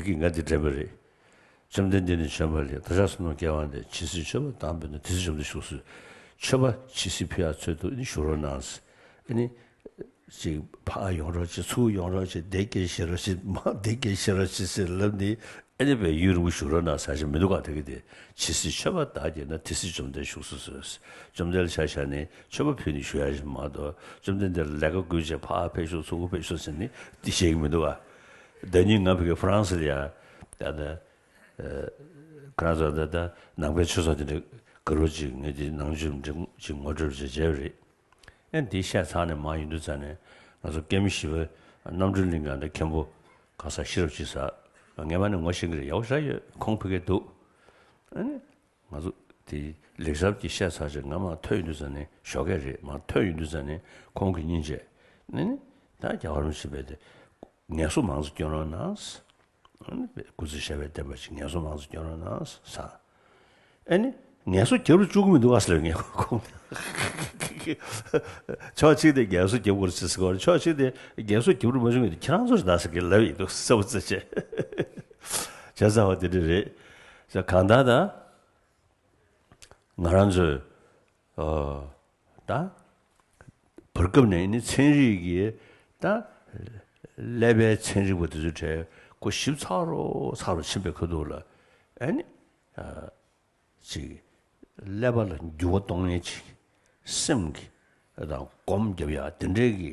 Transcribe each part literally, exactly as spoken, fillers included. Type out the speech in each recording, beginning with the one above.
གིས་ང་འདི་དྲན་པ་རེད། བཅོམ་ལྡན་འདས་ནི་བྱོན་པ་ལས། བདག་ཅག་བསོད་ནམས་སྐྱེ་བ་འདས། ཇི་སྲིད་མཆོད་པ་དང་བོས་ན། དེ་སྲིད་བཅོམ་ལྡན་བཞུགས་སུ། མཆོད་པ་ཇི་སྲིད་ཕུལ་ཡག་ཚོད་དུ། ཨ་ནི་བཞུགས་རོགས་གནང་། ཨ་ནི། ཅིག་ཕར་ཡོང་རོགས་བྱེད། ཚུར་ཡོང་རོགས་བྱེད། བདེ་སྐྱིད་བཞེས་རོགས་བྱེད། མར་བདེ་སྐྱིད་བཞེས་རོགས་བྱེད་ཟེར་ལབ་ནི། ཨ་ནི་བས་ཡུན་རིང་པོ་བཞུགས་རོགས་གནང་ཟེར་ཞིག་མི་འདུག་ག་དེ་གི་དེ། ཇི་སྲིད་མཆོད་པ་དང་བཅས་ན། དེ་སྲིད་བཅོམ་ལྡན་བཞུགས་སུ་གསོལ། བཅོམ་ལྡན་ལ་ཆ་བཞག་ནས་མཆོད་པ་ཕུལ་ནས་བཞུགས་ཡག་ཞིག་མ་གཏོགས། བཅོམ་ལྡན་འདས་ལ་ལས་ཀ་བསྐུལ་བྱས་ཕར་ཕེབས་ཤོག་ཚུར་ཕེབས་ཤོག་ཟེར་ནི་འདི་བཤད་ཀྱི་མི་འདུག་ག་ཟླ་ཉིན་ང་ཕ་གི་ཧྥ་རན་སི་ལ་ཡ། ད་ལྟ་ཁོ་རང་ཚོ་ད་ལྟ་ནང་པའི་ཆོས་ཚོགས་དེ་འདྲ་ག་རོ་ཅིག་ངས་དེ་ནང་ཆོས་འདྲ་ཅིག་ངོ་སྤྲོད་བྱས་བྱས་པ་རེད། ཨེ་འདི་བཤད་ཚར་ནས་མར་ཡོང་དུས་ཙ་ནས་ང་ཚོ་སྐྱེད་མོས་བཞི་པ་རྣམ་གྲོལ་གླིང་ག་འདྲ་མཁན་པོ་ག་ས་ཤེས་རབ་ཅིག་ཟེར། ངས་མ་ནས་ངོ་ཤེས་ཀྱི་རེད། ཡག་པོ་ཞེ་དྲག་ཡོད། ཁོང་ཕ་གིར་འདུག་ཨ་ནི་ང་ཚོ་དེ་ལེགས་སྦྱར་གྱི་བཤད་ཚར་རྗེས་ང་མར་ཐོན་ཡོང་དུས་ཙ་ནས་ཞོགས་ཀས་རེད། མར་ཐོན་ཡོང་དུས་ཙ་ནས་ཁོང་གིས་སྙིང་རྗེ་ནས་ནི་ད་རྒྱལ་བ་རིན་པོ་ཆེ་ཕེབས་ཏེ་ངལ་གསོ་མང་ཙམ་སྐྱོན་རོགས་གནང་། ཨ་ནི་སྐུ་ཚེ་ཞབས་པད་བརྟན་པ་ཞིག་ངལ་གསོ་མང་ཙམ་སྐྱོན་རོགས་གནང་ཟེར། ཨ་ནི་ངལ་གསོ་རྒྱབ་རུ་བཅུག་གི་མི་འདུག་ག་ཟེར་ངས་ཁོང་། ཕྱོགས་གཅིག་ནས་ངལ་གསོ་རྒྱབ་དགོས་རེད་ཟེར་གི་རེད། ཕྱོགས་གཅིག་ནས་ངལ་གསོ་རྒྱབ་རུ་མ་བཅུག་གི་འདུག་ཁྱེད་རང་ཚོ་རེད་ད་ཟེར་གི་ལབ་ཡིན་འདུག་གསལ་པོ་བརྩི་བྱས། བྱས་ཙང་བ་དེ་འདྲ་རེད་ཟེར། གང་ལྟར་ད། ང་རང་ཚོས་ཨ་ད་བར་སྐབས་ནས་ནི་ཚན་རིག་གི་ད་ཀླད་པའི་ཚན་རིག་པ་དེ་ཚོའི་གྲས་ཁོ་ཞིབ་ཚགས་རུ་ཚགས་རུ་ཕྱིན་པའི་ཁ་ཐུག་ལ། ཨ་ནི་ཨ་ཅིག་ཀླད་པ་ལ་འགྱུར་བ་གཏོང་མཁན་ཅིག་སེམས་ཀྱི་དང་སྒོམ་རྒྱབ་ཡག་དེ་འདྲའི་གི་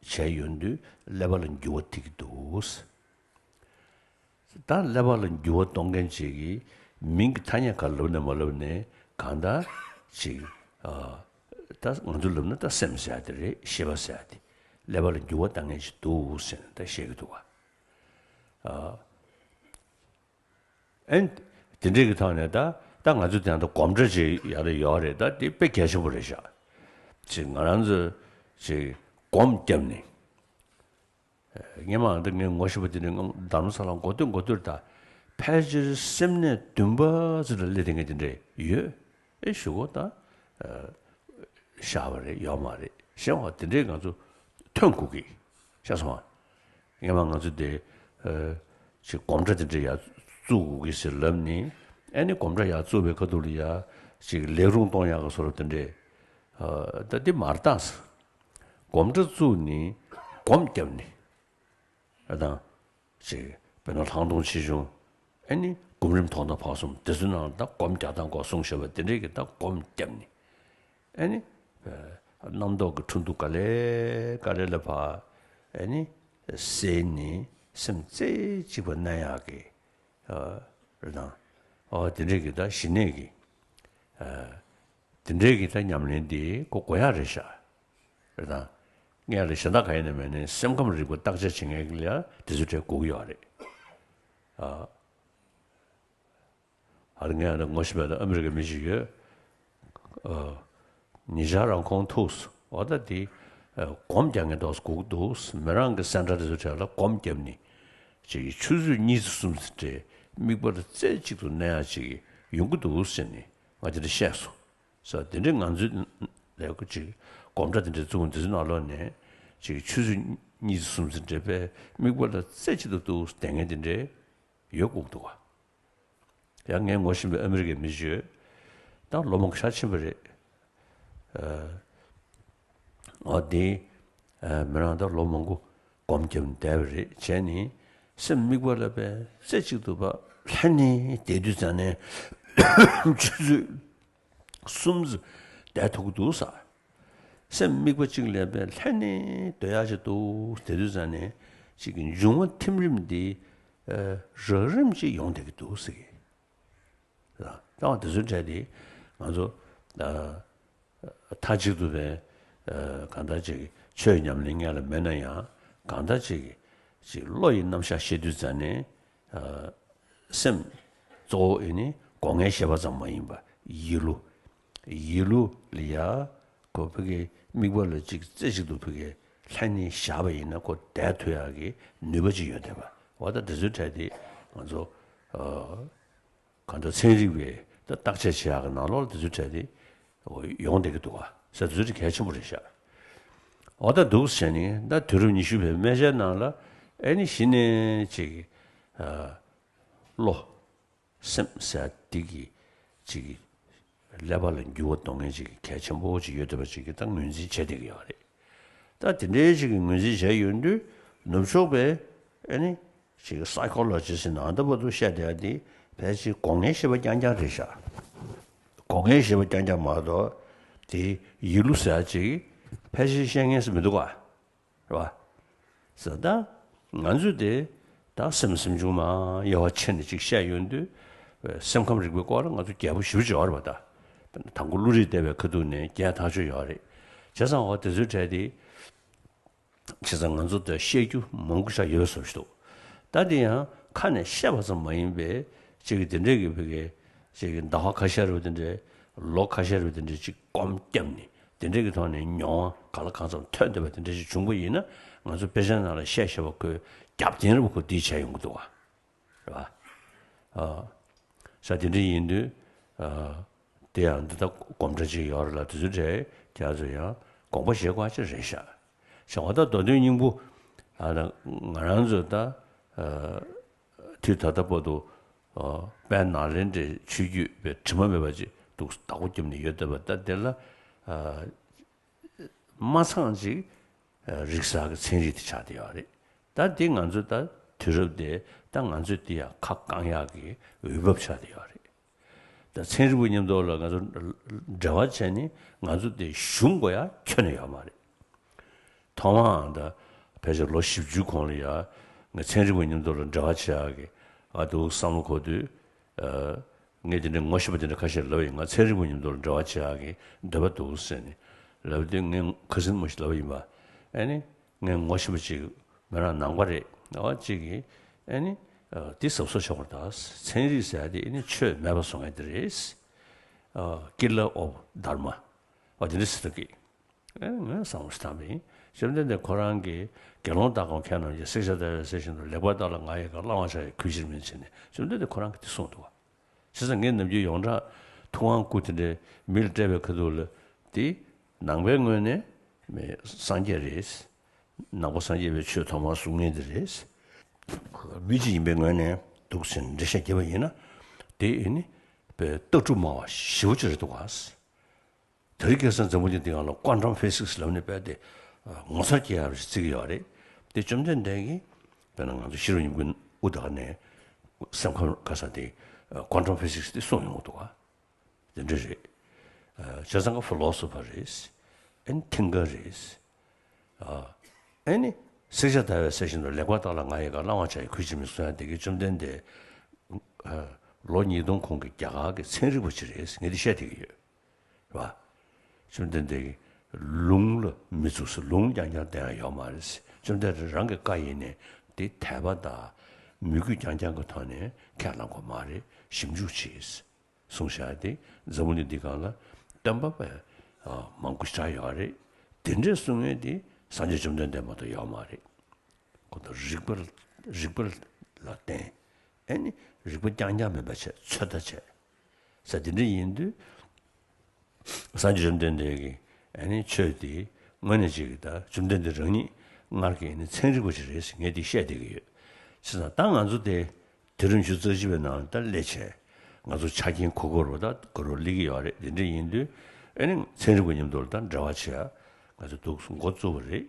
བྱས་ཡོང་དུས་ཀླད་པ་ལ་འགྱུར་བ་ཐེབས་ཀྱི་འདུག་ད་ཀླད་པ་ལ་འགྱུར་བ་གཏོང་མཁན་ཅིག་གི་མིང་གི་ཐ་སྙད་ག་ལབ་ནས་མ་ལབ་ནས་གང་ལྟར་ཅིག་ཨ་ད་ང་ཚོ་ལབ་ན་ད་སེམས་ཟེར་ཡག་དེ་རེད། ཤེས་པ་ཟེར་ཡག་དེ་ཀླད་པ་ལ་འགྱུར་བ་གཏོང་མཁན་ཅིག་འདུག་ཟེར་ནས་ད་བཤད་ཀྱི་འདུག་ག་ཨ། ཨན། དེ་འདྲའི་གི་ཐོག་ནས་ད་ད་ང་ཚོ་དེ་ཡང་ད་སྒོམ་གྲྭ་ཅིག་ཡག་རེ་ཡོད་རེད། ད་དེ་དཔེ་གལ་ཆེན་པོ་རེད་ཤག་ཅིག་ང་རང་ཚོ་ཅིག་སྒོམ་བརྒྱབ་ནས། སྔན་མ་ཨ་ད་ངས་ངོ་ཤེས་པ་དེ་འདྲའི་རྡ་རམ་ས་ལ་འགོ་སྟོད་འགོ་སྟོད་ད་ཕལ་ཆེར་སེམས་ནད་བདུན་པ་ཙམ་ལ་སླེབས་བསྡད་མཁན་དེ་འདྲ་ཡོད། ཨེ་ཞུ་གོ་ད། ཤར་བ་རེད། ཡོད་མ་རེད། གཞན་བ་དེ་འདྲའི་ང་ཚོ་ཐོན་དགོས་ཀྱི་ཤར་སོང་བ། སྔན་མ་ང་ཚོ་དེ་ཨ་ཅིག་སྒོམ་གྲྭ་དེ་འདྲ་ཡར་བཙུགས་དགོས་ཀྱི་ཟེར་ལབ་ནི། ཨ་ནི་སྒོམ་གྲྭ་ཡར་བཙུགས་པའི་ཁ་ཐུག་ལ་ཡ་ཅིག་ལས་རུང་གཏོང་ཡག་གི་བཟོ་འདྲ་དེ་འདྲས། ཨ་ད་འདི་མར་བཏང་ཟེར། སྒོམ་གྲྭ་བཙུགས་ནི་སྒོམ་བརྒྱབ་ནི། ཨ་དང་། ཅིག་དཔེར་ན་ལྷག་མཐོང་ཆེ་ཆུང་། ཨ་ནི་སྒོམ་རིམ་ཐོག་མཐའ་བར་གསུམ་དེ་ཚོའི་ནང་ལ་ད་སྒོམ་རྒྱག་སྟངས་སྐོར་གསུངས་བཞག་པ་དེ་འདྲའི་གི་ད་སྒོམ་བརྒྱབ་ནི། ཨ་ནི། རྣམ་རྟོག་གི་འཕྲོ་འདུ་ག་ལེ་ག་ལེ་ལ་ཕར། ཨ་ནི། བསལ་ནི་སེམས་རྩེ་གཅིག་པ་གནས་ཡག་གི། རེད་དང་། ཨོ་དེ་འདྲའི་གི་ད་ཞི་གནས་ཀྱི། དེ་འདྲའི་གི་ད་ཉམས་ལེན་དེ་ཁོ་དགོས་ཡག་རེད་ཤག་རེད་དང་། སྔོན་ལ་གཞན་དག་ག་ཡིན་ནའི་མིན་ནའི་སེམས་ཁམས་རིག་པ་བརྟག་དཔྱད་བྱེད་མཁན་གྱི་ལ་དེ་ཚོ་གྲས་དགོས་ཀྱི་ཡོད་རེད། ཨ། ཨ་ནི་ངས་ཨ་ནི་ངོ་ཤེས་པའི་ཨ་མི་རི་ཀའི་མི་ཞིག་ཡོད། ཨ། ཉེ་ཆར་རང་ཁོང་ཐུག་སོང་། འོ་ད་དེ་ཨ་སྒོམ་རྒྱག་མཁན་ཏོག་ཙམ་དགོས་ཀྱི་འདུག་མི་རང་གི་སེམས་ཁྲལ་དེ་ཚོ་གྲས་ལ་སྒོམ་བརྒྱབ་ནས་ཅིག་ཆུ་ཚོད་གཉིས་ཙམ་གསུམ་ཙམ་གྲས་དམིགས་པ་ལ་རྩེ་གཅིག་ཏུ་གནས་ཡག་ཅིག་ཡོང་གི་འདུག་ཟེར་ནས་ང་དེ་འདྲ་བཤད་སོང་། ས་དེ་འདྲའི་ང་ཚོའི་ལས་ཀ་ཅིག་སྒོམ་གྲྭ་དེ་འདྲའི་བཙུགས་དེ་ཚོའི་ནང་ལོགས་ནས་ཅིག་ཆུ་ཚོད་གཉིས་ཙམ་གསུམ་ཙམ་འདྲ་པའི་དམིགས་པ་ལ་རྩེ་གཅིག་ཏུ་འདུག་བསྡད་མཁན་དེ་འདྲའི་ཡོད་དགོས་འདུག་ག་ཡང་ངས་ངོ་ཤེས་པའི་ཨ་མི་རི་ཀའི་མི་ཞིག་ཡོད། ད་ལོ་མང་པོ་ཤར་ཕྱིན་པ་རེད། ཨ་འོ་དེ་ཨ་མི་རང་ད་ལོ་མང་པོ་སྒོམ་བརྒྱབ་ནས་བསྡད་པ་རེད། བྱས་ནས་སེམས་དམིགས་པ་ལ་པའི་རྩེ་གཅིག་ཏུ་ཕར་ལྷན་ནེ་བསྡད་དུས་ཙང་ནས་ཆུ་ཚོད་གསུམ་ཙམ་བསྡད་ཐུབ་ཀྱི་འདུག་ས། སེམས་དམིགས་པ་གཅིག་ལ་པའི་ལྷན་ནེ་སྡོད་ཡག་ཅིག་འདུག་དེ་དུས་ཙང་ནས་ཅིག་གི་འབྱུང་བ་ཐིམ་རིམ་འདི་ཨ་རགས་རིམ་ཅིག་ཡོང་བསྡད་ཀྱི་འདུག་ཟེར་གི། ད་དེ་ཚོའི་གྲས་དེ་ང་ཚོ་ཨ་མཐའ་གཅིག་ཏུ་པའི་ཨ་གང་ལྟར་ཅིག་ཆོས་ཉམས་ལེན་སྔོན་ལ་མེད་ན་ཡང་གང་ལྟར་ཅིག་ཅིག་བློ་ཡི་རྣམ་གཞག་བཤད་དུས་ཙང་ནས་ཨ་སེམས་གཙོ་བོ་ཨེ་ནི་སྒོ་ལྔའི་ཤེས་པ་ཙམ་མ་ཡིན་པ་ཡིད་བློ། ཡིད་བློ་ལ་ཡ་ཁོ་ཕ་གི་དམིགས་པ་ལ་ཅིག་རྩེ་གཅིག་ཏུ་ཕ་གི་ལྷན་ནེ་བཞག་པ་ཡིན་ན་ཁོ་བསྡད་ཐུབ་ཡག་གི་ནུས་པ་ཅིག་ཡོད་བསྡད་པ། འོ་ད་དེ་ཚོའི་གྲས་དེ་ང་ཚོ་ཨ་གང་ལྟར་ཚན་རིག་པས་ད་བརྟག་དཔྱད་བྱེད་ཡག་གི་ནང་ལོགས་ལ་དེ་ཚོའི་གྲས་དེ་ཡོང་བསྡད་ཀྱི་འདུག་ག་ཟེར་དེ་ཚོ་དེ་གལ་ཆེན་པོ་རེད་ཤག་འོ་ད་འདུག་ཟེར་ནས་ད་དུས་རབས་ཉི་ཤུ་པའི་སྨན་དཔྱད་ནང་ལ་ཨེ་ནི་གཞི་ནས་ཅིག་ཨ་ བློ། སེམས་ཟེར་ཡ་འདི་གི་ཅིག་གི་ཀླད་པ་ལ་འགྱུར་བ་གཏོང་མཁན་ཅིག་གི་གལ་ཆེན་པོ་ཅིག་ཡོད་བསྡད་པ་ཅིག་གི་ད་ངོས་འཛིན་བྱས་བསྡད་ཀྱི་ཡོད་རེད། ད་དེ་འདྲའི་ཅིག་གི་ངོས་འཛིན་བྱས་ཡོང་དུས་ནུབ་ཕྱོགས་པའི་ཨ་ནི་ཅིག་གི་སའི་ཁོ་ལོ་ཇི་སི་ནང་ད་བར་དུ་བཤད་བསྡད་ཡ་འདི་ཕལ་ཆེར་སྒོ་ལྔའི་བཤད་པ་རྐྱང་རྐྱང་རེད་ཤག་སྒོ་ལྔའི་བཤད་པ་རྐྱང་རྐྱང་མ་གཏོགས་དེ་ཡིད་བློ་ཟེར་ཡ་ཅིག་ཕལ་ཆེར་བཤད་མཁན་ཞིག་མི་འདུག་ག་རེད་བ། ཟེར་ད། ང་ཚོས་དེ་ད་སེམས་སེམས་བྱུང་མ་དབྱེ་བ་ཕྱེ་ནས་ཅིག་བཤད་ཡོང་དུས། སེམས་ཁམས་རིག་པའི་སྐོར་ལ་ང་ཚོ་རྒྱས་པོ་ཞེ་པོ་ཅིག་ཡོད་རེད་བ་ད། དང་པོ་བློ་རིག་བལྟས་པའི་ཁ་ཐུག་ནས་རྒྱས་ཐག་ཆོད་ཡོད་རེད། བྱས་ཙང་འོ་དེ་ཚོའི་གྲས་དེ། བྱས་ཙང་ང་ཚོ་དེ་བཤད་རྒྱུ་མང་པོ་ཞིག་ཡོད་པའི་བཟོ་ཞིག་འདུག་ད་དེ་ཡང་ཁ་ནས་བཤད་པ་ཙམ་མ་ཡིན་པའི་ཅིག་གི་དེ་འདྲས་ཀྱི་བོད་སྐད་ཅིག་གི་ཟླ་བ་ཁ་ཤས་རེད་བ་དེ་འདྲས། ལོ་ཁ་ཤས་རེད་བ་དེ་འདྲས་ཅིག་སྒོམ་བརྒྱབ་ནས་དེ་འདྲས་ཀྱི་ཐོག་ནས་མྱོང་བ་ག་ལ་གང་འཚམ་ཐོན་བསྡད་པ་དེ་འདྲས་ཅིག་བྱུང་པ་ཡིན་ན། ང་ཚོ་དཔེ་ཆ་ནང་ལ་བཤད་བཤད་པ་ཁོའི་རྒྱབ་རྟེན་རེད་བ། ཁོ་འདི་བྱས་ཡོང་གི་འདུག་བ། རེད་བ། ཨ། ས་དེ་འདྲ་ཡིན་དུས། ཨ། དེ་ཡང་འདི་ལྟ་སྒོམ་གྲྭ་ཅིག་ཡོད་རེད་ལ། དེ་ཚོའི་གྲས་ཁྱེད་ཚོ་ཡང་དགོངས་པ་བཞེས་དགོས་ཅིག་རེད་ཤག་བྱས་ཙང་ད་མདོ་དོན་སྙིང་པོ། ཨ། ད་ང་རང་ཚོ་ད། ཨ། དུས་ད་ལྟ་བར་དུ། ཨ། དཔལ་ནཱ་ལེནྡྲའི་ཆོས་བརྒྱུད་པའི་དྲི་མ་མེད་པ་ཅིག་འདུག་བདག་པོ་བརྒྱབ་ནས་ཡོད་བསྡད་པ་ད་དེ་ལ། ཨ། མ་ཚང་ཅིག་རིག་གསར་གྱི་ཚན་རིག་དེ་ཆགས་བསྡད་ཡོད་རེད། ད་འདི་ང་ཚོ་ད་དུས་རབས་དེ་ད་ང་ཚོས་འདི་ཡང་ཁ་བསྐང་ཡག་གི་འོས་བབ་ཆགས་བསྡད་ཡོད་རེད། ད་ཚན་རིག་པ་མཉམ་དུ་ལ་ང་ཚོ་འབྲེལ་བ་བྱས་ནས་ང་ཚོ་དེ་ཞུམ་དགོས་ཡ་ཁྱོན་ནས་ཡོད་མ་རེད། ཐོག་མར་ད་ཕལ་ཆེར་ལོ་བཞི་བཅུ་གོང་ལ་ཡ་ང་ཚན་རིག་པ་མཉམ་དུ་ལ་འབྲེལ་བ་བྱེད་ཡག་གི་ཨ་འདུག་བསམ་བློ་འཁོར་དུས། ཨ། ངས་དེ་འདྲའི་ངོ་ཤེས་པ་དེ་འདྲ་ཁ་ཤས་ལབ་ཡིན། ང་ཚན་རིག་པ་མཉམ་དུ་ལ་འབྲེལ་བ་བྱེད་ཡག་གི་འདོད་པ་འདུག་ཟེར་ནས་ལབ་དུས། ངས་ཁ་སང་མ་ཞིག་ལབ་ཡིན་པ། ཨ་ནི་ངའི་ངོ་ཤེས་པ་ཅིག་མི་རང་ནང་པ་རེད། ཨ། ཅིག་གིས་ཨ་ནི། ཨ། འདི་གཟབ་གཟབ་བྱེད་དགོས་རེད་ད། ཚན་རིག་ཟེར་ཡ་དེ་ཨ་ནི་ཆོས་མེད་པ་བཟོ་མཁན་དེ་རེད། ཨ། Killer of Dharma། ཨ། དེ་འདྲ་ཟེར་གི། ཨེ། ངས་བསམ་བློ་ཞིག་བཏང་པ་ཡིན། བཅོམ་ལྡན་འདས་ཁོ་རང་གིས་དགེ་སློང་དག་གམ་མཁས་རྣམས་ཀྱིས། བསྲེག་བཅད་བརྡར་བའི་གསེར་བཞིན་དུ། ལེགས་པར་བརྟགས་ལ་ང་ཡི་བཀའ། བླང་བར་བྱ་ཡི་གུས་ཕྱིར་མིན་ཟེར་ནས། བཅོམ་ལྡན་འདས་ཁོ་རང་གིས་དེ་གསུངས་འདུག་བ། བྱས་ཙང་ངས་ནམ་རྒྱུན་ཡོངས་གྲགས་ཐུབ་དབང་སྐུ་དེ་འདྲའི་མི་ལ་སྤྲད་པའི་ཁ་ཐུག་ལ། དེ་ནང་པའི་ངོས་ནས་མི་སངས་རྒྱས་རེད། ནང་པ་སངས་རྒྱས་པའི་ཆོས་ཐོག་མར་གསུང་མཁན་དེ་རེད། མི་གཅིག་ཡིན་པའི་ངོས་ནས་འདུག་ཟེར་འགྲེལ་བཤད་བརྒྱབ་པ་ཡིན་ན། དེ་ཨེ་ནི་དཔེ་ལྟ་གྲུབ་སྨྲ་བ་ཞེ་པོ་ཅིག་རེད་འདུག་བ། དེ་རིང་ཁ་སང་འཛམ་བུ་གླིང་འདི་སྒང་ལ་ཀོན་ཊམ་ཕི་སིག་སི་ལབ་ནས་དཔེ་དེ་ངོ་མཚར་སྐྱེ་ཡག་རེ་བརྩི་གི་ཡོད་རེད། དེ་བཅོམ་ལྡན་འདས་ཀྱིས་དཔེར་ན་ང་ཚོ་ཤེས་རབ་སྙིང་པོའི་དབུ་དག་ནས་སེམས་ཁམས་ག་ས་དེ་ཀོན་ཊམ་ཕི་སིག་སི་དེ་གསུངས་ཡོང་གི་འདུག་ག་དེ་འདྲ་རེད། བྱས་ཙང་ཀ་ཕི་ལོ་སོ་ཕར་རེད། ཨེ་ནི་ཐིང་ཀར་རེད། ཨེ་ནི་བསྲེག་བཅད་བརྡར་བའི་གསེར་བཞིན་དུ། ལེགས་པར་བརྟགས་ལ་ང་ཡི་བཀའ། བླང་བར་བྱ་ཡི་གུས་ཕྱིར་མིན་གསུང་ཡག་དེ་གིས་བཅོམ་ལྡན་འདས་ལོ་ཉིས་སྟོང་གོང་གི་རྒྱ་གར་གྱི་ཚན་རིག་པ་ཅིག་རེད། ངས་འདི་བཤད་བསྡད་ཀྱི་ཡོད། རེད་བ། བཅོམ་ལྡན་འདས་ཀྱིས་ལུང་ལ་མི་བཙུགས་ཟེར། ལུང་རྐྱང་རྐྱང་བསྟན་ཡག་ཡོད་མ་རེད། བཅོམ་ལྡན་འདས་རང་གི་བཀའ་ཡིན་ནའི་དེ་དད་པ་དང་མོས་གུས་རྐྱང་རྐྱང་གི་ཐོག་ནས་ཁས་བླངས་དགོས་མ་རེད། ཞིབ་འཇུག་བྱེད། གསུངས་བཞག་དེ་འཛམ་བུ་གླིང་འདི་སྒང་ལ་སྟོན་པ་པའི་མང་པོ་ཞིག་ཡོད་རེད། དེ་འདྲའི་གསུང་མཁན་དེ་སངས་རྒྱས་བཅོམ་ལྡན་འདས་མ་གཏོགས་ཡོད་མ་རེད། ཁོ་ཚོ་རིགས་པ་རིགས་པ་ལ་བརྟེན། ཨེ་ནི་རིགས་པ་རྐྱང་རྐྱང་མིན་པ་བྱས། ཚོད་ལྟ་བྱས། ས་དེ་འདྲ་ཡིན་དུས། སངས་རྒྱས་བཅོམ་ལྡན་འདས་ཀྱིས་ཨ་ནི་ཆོས་དེ་དངོས་གནས་ཅིག་གི་ད་བཅོམ་ལྡན་འདས་རང་ཉིད་སྔར་གྱི་ཨ་ནི་ཚན་རིག་པ་ཞིག་རེད་ཟེར་ངས་འདི་བཤད་བསྡད་ཀྱི་ཡོད། བྱས་ཙང་ད་ང་ཚོ་དེ་དུས་རབས་ཉི་ཤུ་རྩ་གཅིག་པའི་ནང་ད་སླེབས་བྱས། ང་ཚོ་ཆ་རྐྱེན་གོ་གོ་རུ་ད་གོ་རུ་སླེབས་ཀྱི་ཡོད་རེད། དེ་འདྲ་ཡིན་དུས་ཨ་ནི་ཚན་རིག་པ་མཉམ་དུ་ད་འབྲེལ་བ་བྱས། ང་ཚོ་འདུག་འགོ་བཙུགས་པ་རེད།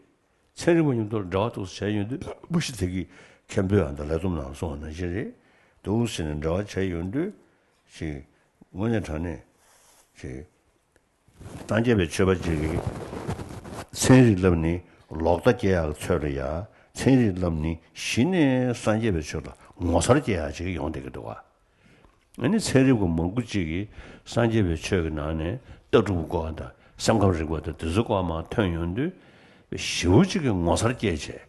ཚན་རིག་པ་མཉམ་དུ་འབྲེལ་བ་འདུག་བྱས་ཡོང་དུས། མུ་ཤི་ཐེ་གི་མཁན་པོས་ཨ་ད་ལས་བསྡོམས་ནང་གསུངས་པ་ནང་བཞིན་རེད། འདུག་ཟེར་ནས་འབྲེལ་བ་བྱས་ཡོང་དུས། ཅིག་དངོས་གནས་དྲང་གནས་ཅིག་སངས་རྒྱས་པའི་ཆོས་པ་ཅིག་གིས་ཚན་རིག་ལབ་ནི་ལོག་ལྟ་སྐྱེ་ཡག་ཚོད་ལ་ཡ། ཚན་རིག་ལབ་ནི་གཞི་ནས་སངས་རྒྱས་པའི་ཆོས་ལ་ངོ་མཚར་སྐྱེ་ཡག་ཅིག་ཡོང་བསྡད་ཀྱི་འདུག་ག་ཨ་ནི་ཚན་རིག་པ་མང་པོ་ཅིག་གིས་སངས་རྒྱས་པའི་ཆོས་ཀྱི་ནང་ནས་ལྟ་གྲུབ་སྐོར་དང་སེམས་ཁམས་རིག་པ་དང་དེ་ཚོའི་སྐོར་མར་ཐོན་ཡོང་དུས། ཞེ་པོ་ཅིག་གི་ངོ་མཚར་སྐྱེས་བྱས།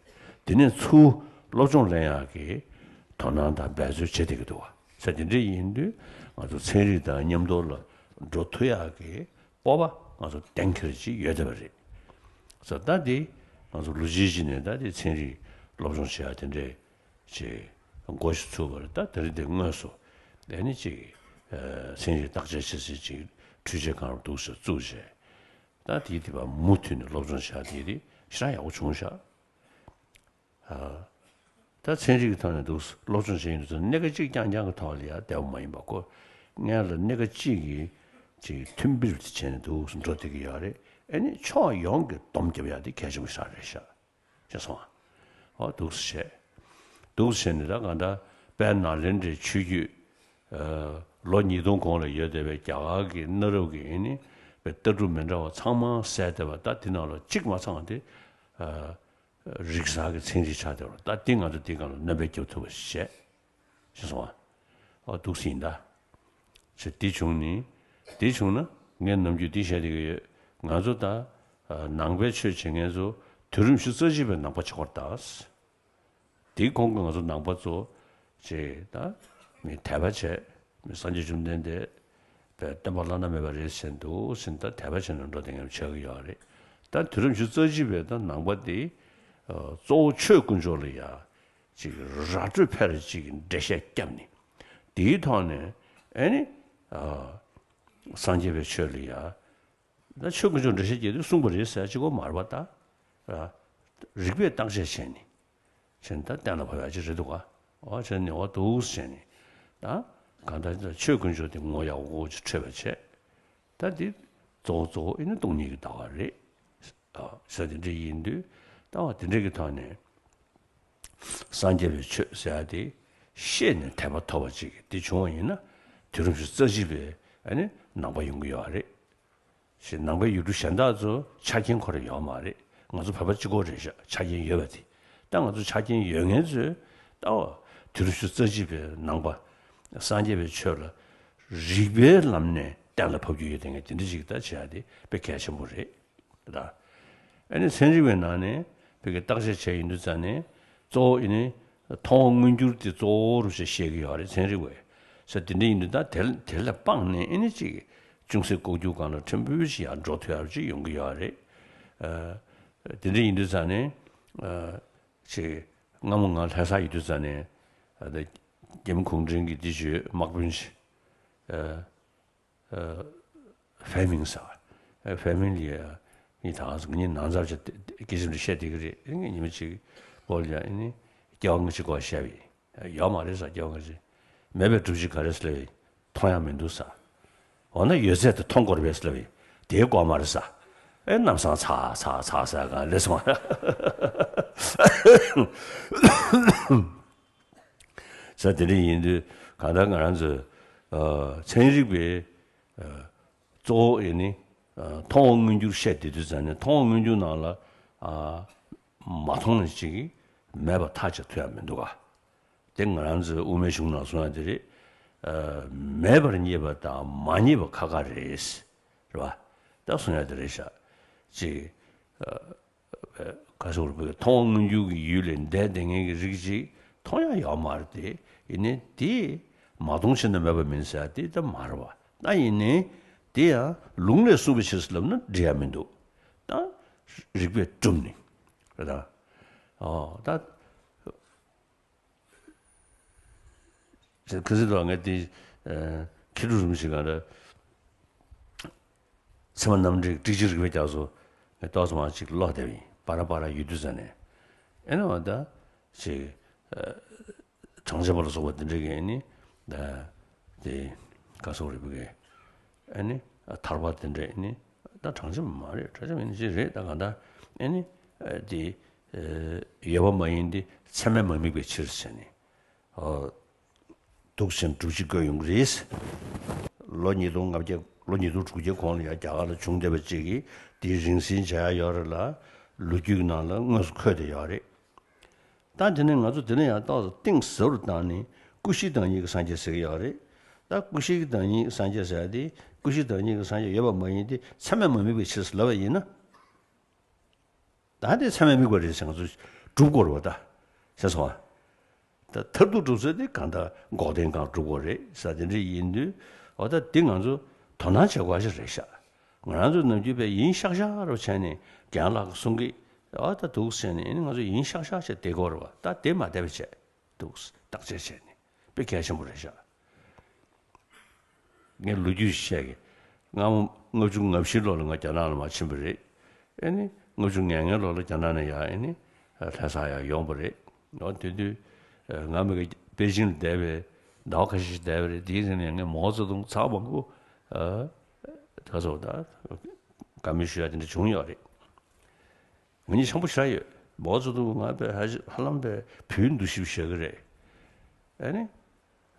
དེ་ནས་ཚུར་སློབ་སྦྱོང་ལེན་ཡག་གི་དོ་སྣང་དང་འབད་རྩོལ་བྱེད་བསྡད་ཀྱི་འདུག་བ། ས་དེ་འདྲ་ཡིན་དུས་ང་ཚོ་ཚན་རིག་དང་མཉམ་དུ་ལ་འགྲོ་ཐུབ་ཡག་གི་སྤོབས་པ་ང་ཚོ་གཏན་འཁེལ་ཅིག་ཡོད་བསྡད་པ་རེད། ས་ད་དེ་ང་ཚོ་ལོ་གཅིག་གཅིག་ནས་ད་དེ་ཚན་རིག་སློབ་སྦྱོང་བྱེད་ཡག་དེ་འདྲའི་ཅིག་འགོ་ཞིག་ཚུགས་པ་རེད། ད་དེ་རིང་དེ་དངོས་སུ་ཨ་ནི་ཅིག་ཚན་རིག་བརྟག་དཔྱད་བྱེད་སའི་ཅིག་འཕྲུལ་ཆས་སྒང་རུ་འདུག་ཟེར་བཙུགས་བྱས། ད་དེའི་དེ་བ་མུ་མཐུད་ནས་སློབ་སྦྱོང་བྱ་དེ་དེ་ཞེ་དྲག་ཡག་པོ་བྱུང་ཤག་ཨ། ད་ཚན་རིག་གི་ཐོག་ནས་འདུག་སློབ་སྦྱོང་བྱེད་ཡིན་དུས་ཙང་གནད་འགག་གཅིག་རྐྱང་རྐྱང་གི་ཐོག་ལ་ཡང་བསྡད་པ་མ་ཡིན་པ་ཁོ། སྔོན་ལ་གནད་འགག་གཅིག་གི་ཅིག་མཐུན་སྦིར་དུ་བྱས་ནས་འདུག་འགྲོ་བསྡད་ཀྱི་ཡོད་རེད། ཨེ་ནི་ཕྱོགས་ཡོངས་ཀྱི་སྡོམ་རྒྱབ་ཡག་དེ་གལ་ཆེན་པོ་ཞིག་རེད་ཤག་ཤེས་སོང་ཨ། འོ་འདུག་སེ་བྱས། འདུག་སེ་བྱས་ནས་ད་གང་ལྟར་དཔལ་ནཱ་ལེནྡྲའི་ཆོས་བརྒྱུད། ཨ། ལོ་ཉིས་སྟོང་གོང་ལ་ཡོད་བསྡད་པའི་རྒྱ་གར་གྱི་གནའ་རབས་ཀྱི་ཨེ་ནི་པའི་ལྟ་གྲུབ་མི་འདྲ་བ་ཚང་མ་གསལ་བསྡད་པ། ད་དེ་ནང་ལ་གཅིག་མ་ཚང་བ་དེ། ཨ། རིག་གསར་གྱི་ཚན་རིག་ཆགས་བསྡད་པ་རེད། ད་དེ་ང་ཚོ་དེའི་སྒང་ལ་སྣོན་པ་རྒྱག་ཐུབ་པ་ཞིག་བྱས། ཤེས་སོང་ཨ། འོ་འདུག་སེ་ཡིན་ད། ཅེས་དེ་བྱུང་ནས། དེ་བྱུང་ན་ངས་ནམ་རྒྱུན་འདི་བཤད་བསྡད་ཀྱི་ཡོད། ང་ཚོ་ད། ཨ། ནང་པའི་ཆོས་བྱེད་མཁན་ཚོ་དུས་རིམ་བཞི་རྩ་གཅིག་པའི་ནང་པ་བྱེད་དགོས་རེད་ད། དེའི་གོང་གི་ང་ཚོ་ནང་པ་ཚོ་ཅེས་ད་མི་དད་པ་བྱས། མི་སངས་རྒྱས་བཅོམ་ལྡན་འདས་པའི་སྟོན་པ་བླ་ན་མེད་པ་རེད་ཟེར་འདུག་ཟེར་ད་དད་པ་བྱས་ནས་འགྲོ་བསྡད་མཁན་ཆགས་ཀྱི་ཡོད་རེད། ད་དུས་རིམ་བཞི་རྩ་གཅིག་པའི་ད་ནང་པ་དེ། ཨ། གཙོ་བོ་ཆོས་དཀོན་མཆོག་ལ་ཡ། ཅིག་ར་སྤྲོད་ཕལ་ཆེར་ཅིག་འགྲེལ་བཤད་བརྒྱབ་ནས། དེའི་ཐོག་ནས་ཨེ་ནི། ཨ། སངས་རྒྱས་པའི་ཆོས་ལ་ཡ། ད་ཆོས་དཀོན་མཆོག་འགྲེལ་བཤད་བརྒྱབ་དུས་གསུངས་པ་རེད་ཟེར་གཅིག་པོ་མ་རེད་པ་ད། ར། རིགས་པས་བརྟག་དཔྱད་བྱས་ནས། བྱས་ནས་ད་གཏན་ལ་ཕབ་ཡག་ཅིག་རེད་འདུག་ག་འོ་བྱས་ནས་འོ་འདུག་སེ་བྱས་ནས། ད་གང་ལྟར་ཆོས་དཀོན་མཆོག་དེ་ངོ་ཡག་པོ་ཅིག་འཕྲོད་པ་བྱས། ད་འདི་གཙོ་བོ་གཙོ་བོ་ཨེ་ནི་སྟོང་ཉིད་ཀྱི་ལྟ་བ་རེད། ཨ། ཟེར་དེ་འདྲ་ཡིན་དུས་ལྟ་བ་དེ་འདྲ་གི་ཐོག་ནས། སངས་རྒྱས་པའི་ཆོས་ཟེར་ཡ་དེ་ཤེས་ནས་དད་པ་ཐོབ་པ་ཅིག་དེ་བྱུང་བ་ཡིན་ན། དུས་རིམ་བཞི་རྩ་གཅིག་པའི་ཨ་ནི་ནང་པ་ཡོང་གི་ཡོད་རེད། ཞེས་ནང་པའི་ཡུལ་གྲུ་གཞན་དག་ཚོ་ཆ་རྐྱེན་ཁོ་རང་ཡོད་མ་རེད། ང་ཚོ་བོད་པ་གཅིག་པོ་རེད་ཤག་ཆ་རྐྱེན་ཡོད་པ་དེ། ད་ང་ཚོ་ཆ་རྐྱེན་ཡོད་མཁན་ཚོས་ལྟ་བ་དུས་རིམ་བཞི་རྩ་གཅིག་པའི་ནང་པ་སངས་རྒྱས་པའི་ཆོས་ལ་རིགས་པའི་ལམ་ནས་གཏན་ལ་ཕབ་རྒྱུ་ཡོད་དེ་ངས་དེ་འདྲ་ཞིག་ད་བྱེད་ཡ་དེ་དཔེ་གལ་ཆེན་པོ་རེད། ད། ཨ་ནི་ཚན་རིག་པའི་ནང་ནས་བོད་ཀྱི་བརྟག་དཔྱད་བྱས་ཡིན་དུས་ཙང་ནས་གཙོ་བོ་ཨ་ནི་མཐོང་བ་མངོན་གྱུར་དེ་གཙོ་བོ་རུ་བྱས་བཤད་ཀྱི་ཡོད་རེད་ཚན་རིག་པས། ས་དེ་འདྲ་ཡིན་དུས་ད་དེ་དེ་ལ་དཔག་ནས་ཨ་ནི་ཅིག་ཅུང་ཟད་ལྐོག་གྱུར་སྒང་ལ་ཕྲན་བུ་ཞིག་ཡར་འགྲོ་ཐུབ་ཡག་ཅིག་ཡོང་གི་ཡོད་རེད། ཨ། དེ་འདྲ་ཡིན་དུས་ཙང་ནས། ཨ། ཅིག་སྔ་མོ་ང་ལྷ་ས་ཡོད་དུས་ཙང་ནས། ཨ། ད་རྒྱ་མི་གུང་ཁྲན་གྱི་དེ་ཞུས་དམག་དཔོན་ཞིག་ཨ། ཨ། ཧྥེ་མིང་ཟེར་བ། ཧྥེ་མིང་ལ་ཡ། ངས་ད་ག་ཟེ་ངས་ནང་ཚབ་བྱས་སྐད་ཆ་འདི་བཤད་བསྡད་ཀྱི་རེད། ངས་ཉི་མ་གཅིག་སྐོར་ལ་ཡ་ཨ་ནི་སྐྱེ་བ་སྔ་ཕྱི་སྐོར་བཤད་པས། ཡོད་མ་རེད་ཟེར། སྐྱེ་བ་སྔ་ཕྱི་མེད་པའི་སྒྲུབ་བྱེད་ག་རེ་ཟེར་ལབ་པས། མཐོང་ཡག་མི་འདུག་ཟེར། འོ་ན་ཡོད་ཚད་དེ་མཐོང་དགོས་རེད་པས་ཟེར་ལབ་པས། དེའི་སྐོར་མ་རེད་ཟེར། ཨེ་གནམ་སང་ཚ་ཚ་ཚ་ཟེར་ག་ལས་སོང་། ས་དེ་འདྲ་ཡིན་དུས་གང་ལྟར་ང་རང་ཚོས། ཨ། ཚན་རིག་པའི། ཨ། གཙོ་བོ་ཨེ་ནི། ཨ། མཐོང་བ་མངོན་གྱུར་བཤད་བསྡད་དུས་ཙང་ནས་མཐོང་བ་མངོན་གྱུར་ནང་ལ། ཨ། མ་མཐོང་ནས་ཅིག་མེད་པ་ཐག་བཅད་ཐུབ་ཡག་མི་འདུག་ག་དེ་ང་རང་ཚོའི་དབུ་མའི་གཞུང་ནང་གསུང་ཡག་དེ་རེད། ཨ། མེད་པར་རྙེད་པ་དང་མ་རྙེད་པ་ཁ་ཁ་རེད། རེད་པ། ད་གསུང་ཡག་དེ་རེད་ཤག་ཅིག་ཨ། ག་ཟེར་བ་རེད། མཐོང་བ་མངོན་གྱུར་གྱི་ཡུལ་ལས་འདས་བསྡད་མཁན་གྱི་རིགས་ཅིག་མཐོང་ཡག་ཡོད་མ་རེད་དེ། ཡིན་ནའི་དེ་མ་མཐོང་ཕྱིར་ན་མེད་པ་མིན་ཟེར་ཡག་དེ་ད་མ་རེད་པ། ད་ཡིན་ནའི་དེ་ཡང་ལུང་ལས་གསུངས་པའི་ཕྱིར་ལབ་ན་འགྲིག་ཡག་མི་འདུག་ད་རིགས་པས་བསྒྲུབས་ནས་རེད་ད། ཨོ་ད། ཁ་སང་ལ་ངས་དེ། ཨ། མཁས་གྲུབ་རིན་པོ་ཆེ་ག་རེ། ཚད་མ་རྣམ་འགྲེལ་ཀྲིག་ཅིག་རིགས་པས་ཀྱང་སོ། ངས་ཏོག་ཙམ་མར་ཅིག་ཀློག་བསྡད་པ་ཡིན། པ་ར་པ་ར་ཡོད་དུས་ཙང་ནས། ཨེ་ནི་འོ་ད། ཅིག་ཨ། གྲངས་ཅན་པ་ལ་སོགས་པ་འདི་འདྲ་གི་ཨེ་ནི། ད། དེ། ག་ཟེར་བ་རེད་པ་གི། ཨེ་ནི། ཐར་པ་དེ་འདྲ་ཨེ་ནི། ད་གྲངས་ཅན་མ་རེད། གྲངས་ཅན་མིན་ཅིག་རེད། ད་གང་ལྟར་ཨེ་ནི། ཨ། དེ། ཨ། ཡོད་པ་མ་ཡིན་ཏེ་ཚད་མས་མ་དམིགས་པའི་ཕྱིར་ཟེར་ནས། ཨ། འདུག་སེ་སྒྲུབ་བྱེད་བཀོད་ཡོང་གི་རེད། ལོ་ཉིས་སྟོང་ལྔ་བརྒྱ། ལོ་ཉིས་སྟོང་དྲུག་བརྒྱ་གོང་ལ་ཡང་རྒྱ་གར་ལ་བྱུང་བསྡད་པ་ཅིག་གིས་དེའི་རིང་བསྲེལ་བྱ་ཡག་ཡོད་རེད་ལ། ལོ་རྒྱུས་ཀྱི་ནང་ལ་དངོས་སུ་འཁོད་བསྡད་ཡོད་རེད། ད་དེ་ནས་ང་ཚོ་དེ་ནས་ཡང་ཏོག་ཙམ་གཏིང་ཟབ་རུ་བཏང་ནས་ཀུན་གཞི་བདག་ཉིད་ཀྱི་སངས་རྒྱས་ཟེར་གྱི་ཡོད་རེད། ད་ཀུན་གཞི་བདག་ཉིད་ཀྱི་སངས་རྒྱས་ཟེར་ཡག་དེ། ཀུན་གཞི་བདག་ཉིད་ཀྱི་སངས་རྒྱས་ཡོད་པ་མ་ཡིན་ཏེ་ཚད་མས་མ་དམིགས་པའི་ཕྱིར་ཟེར་ལབ་པ་ཡིན་ན། ད་དེ་ཚད་མས་དམིགས་པ་རེད་ཟེར་ང་ཚོས་སྒྲུབ་དགོས་རེད་པ་ད། ཤེས་སོང་ཨ། ད་མཐར་ཐུག་སྒྲུབ་ཚུལ་དེ་གང་ལྟར་འགོག་བདེན་སྒང་སྒྲུབ་དགོས་རེད་ཟེར་དེ་འདྲ་ཡིན་དུས། འོ་ད་འདི་ང་ཚོ་དོ་སྣང་བྱེད་དགོས་ཞིག་རེད་ཤག་ང་རང་ཚོ་ནམ་རྒྱུན་པས་ཡིན་ཤག་ཤག་རུ་བྱས་ནས་རྒན་ལགས་ཀྱིས་གསུང་གི། འོ་ད་འདུག་ཟེར་ནས་ཨེ་ནི་ང་ཚོ་ཡིན་ཤག་ཤག་བྱས་བསྡད་དགོས་རེད་པ། ད་དེ་མ་བསྡད་པ་བྱས། འདུག་བརྟག་དཔྱད་བྱས་ནས་དཔེ་གལ་ཆེན་པོ་རེད་ཤག་ངས་ལོ་རྒྱུས་བཤད་གི། སྔ་མོ་ལྔ་བཅུ་ང་བཞི་ལོ་ལ་ང་རྒྱ་ནག་ལ་མར་ཕྱིན་པ་རེད། ཨེ་ནི་ལྔ་བཅུ་ང་ལྔའི་ལོ་ལ་རྒྱ་ནག་ནས་ཡར་ཨེ་ནི་ལྷ་སར་ཡར་ཡོང་པ་རེད། འོ་དེ་དུས་ ཨ། ང་མི་གི་པེ་ཅིང་ལ་བསྡད་པའི་ཟླ་བ་ཁ་ཤས་ཤིག་བསྡད་པ་རེད། དེའི་རིང་ནས་ངས་མའོ་ཙེ་ཏུང་ཚར་མང་པོ། ཨ། ད་ག་ཚོད་ད་བཀའ་མོལ་ཞུ་ཡ་དེ་འདྲ་བྱུང་ཡོད་རེད། ང་གཉིས་འཆམ་པོ་ཞེ་དྲག་ཡོད། མའོ་ཙེ་ཏུང་ང་དཔེ་ཧ་ཧ་ལམ་དཔེ་བུའི་འདུ་ཤེས་བཞག་གི་རེད། ཨ་ནི།